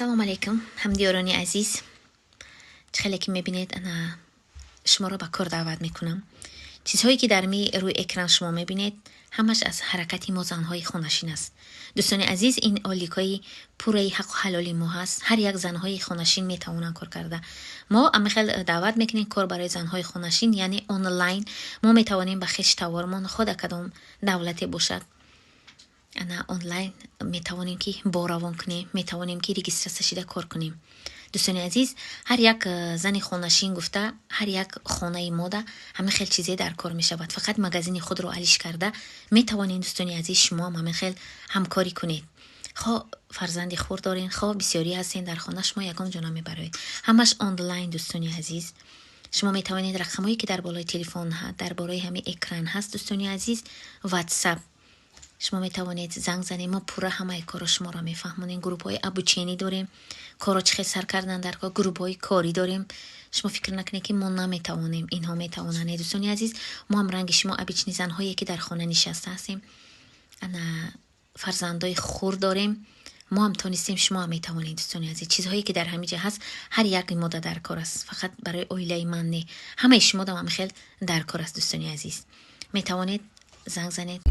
Ассалому алайкум, ҳамдиёрони азиз. Чӣ хеле ки мебинед, ана шуморо ба кор даъват мекунам. Чизҳое, ки дар ми рӯи экран шумо мебинед, ҳамаш аз ҳаракати мо, занҳои хонашин, аст. Дӯстони азиз, ин ойликҳои пурраи ҳаққу ҳалоли мо ҳаст. Ҳар як занҳои хонашин метавонанд кор карда. Мо амихел даъват мекунем кор барои занҳои хонашин, яъне онлайн. Мо метавонем ба хеш тавормон, хода кадом давлате бошад, ана онлайн метавонем, ки бор равон кунем, метавонем, ки регистрация шида кор кунем. Дӯстони азиз, ҳар як зани хонашин гуфта, ҳар як хонаи мода ҳамин хел чизе дар кор мешавад. Фақат магазини худро алиш карда метавонед. Дӯстони азиз, шумоам ҳамин хел ҳамкорӣ кунед. Хо фарзанди хурд дорен, хо бисёрӣ ҳастен дар хона, шумо ягон ҷо намебароед, ҳамаш онлайн. Дӯстони азиз, шумо метавонед рақамҳое, ки дар болои телефон, дар болои ҳамин экран ҳаст, дӯстони азиз, Ватсап, шумо метавонед занг занед. Мо пурра ҳамаи корро шуморо мефаҳмонем. Гурӯҳҳои обучение дорем, корро чӣ хел сар кардан дар кор, гурӯҳҳои корӣ дорем. Шумо фикр накунед, ки мо наметавонем, инҳо метавонанд. Дӯстони азиз, мо ҳам ранги шумо обычный занҳое, ки дар хона нишаста ҳастем, ана фарзандои хурд дорем. Мо ҳам тонистем, шумо ҳам метавонед. Дӯстони азиз, чизҳое, ки дар ҳамин ҷа ҳаст, ҳар як мода дар кор аст. Фақат барои оилаи ман не, ҳамаи шумодам ҳам хел дар кор аст. Дӯстони азиз, метавонед занг занед.